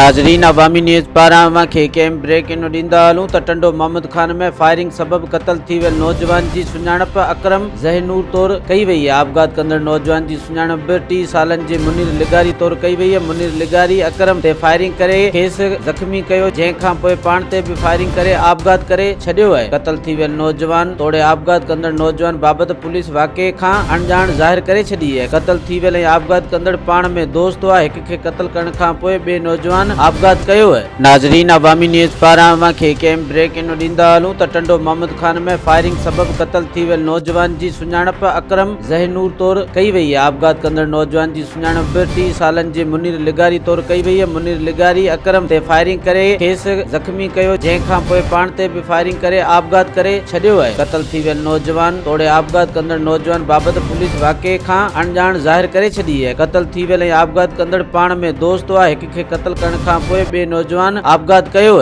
ناظرين عوامي نيوز پاران اوهان کي هڪ اهم بريڪ ان ڏيندا هلون ته ٽنڊو محمد خان ۾ فائرنگ سبب قتل ٿي ويل نوجوان جي سڃاڻپ اڪرم ذهنور طور ڪئي وئي آهي آپگهات ڪندڙ نوجوان جي سڃاڻپ به 30 سالن جي منير لغاري طور ڪئي وئي آهي منير لغاري اڪرم تي فائرنگ ڪري کيس زخمي ڪيو جنهن کان پوء پاڻ تي به فائرنگ ڪري آپگهات ڪري ڇڏيو آهي قتل ٿي ويل نوجوان توڙي آپگهات ڪندڙ نوجوان بابت پوليس واقعي کان اڻڄاڻ ظاهر ڪري ڇڏي آهي قتل ٿي ويل ۽ آپگهات ڪندڙ پاڻ ۾ دوست هئا هڪ کي قتل ڪرڻ کان پوء ٻئي نوجوان آپگهات ڪيو. ناظرين عوامي نيوز پاران اوهان کي هڪ اهم بريڪ ان ڏيندا هلون ته ٽنڊو محمد خان ۾ فائرنگ سبب قتل ٿي ويل نوجوان جي سڃاڻپ اڪرم ذهنور طور ڪئي وئي آهي آپگهات ڪندڙ نوجوان جي سڃاڻپ به 30 سالن جي منير لغاري طور ڪئي وئي آهي منير لغاري اڪرم تي فائرنگ ڪري کيس زخمي ڪيو جنهن کان پوء پاڻ تي به فائرنگ ڪري آپگهات ڪري ڇڏيو آهي قتل ٿي ويل نوجوان توڙي آپگهات ڪندڙ نوجوان بابت پوليس واقعي کان اڻڄاڻ ظاهر ڪري ڇڏي آهي قتل ٿي ويل ۽ آپگهات ڪندڙ پاڻ ۾ دوست هئا هڪ کي قتل ڪرڻ کان پوء ٻئي نوجوان آپگهات ڪيو.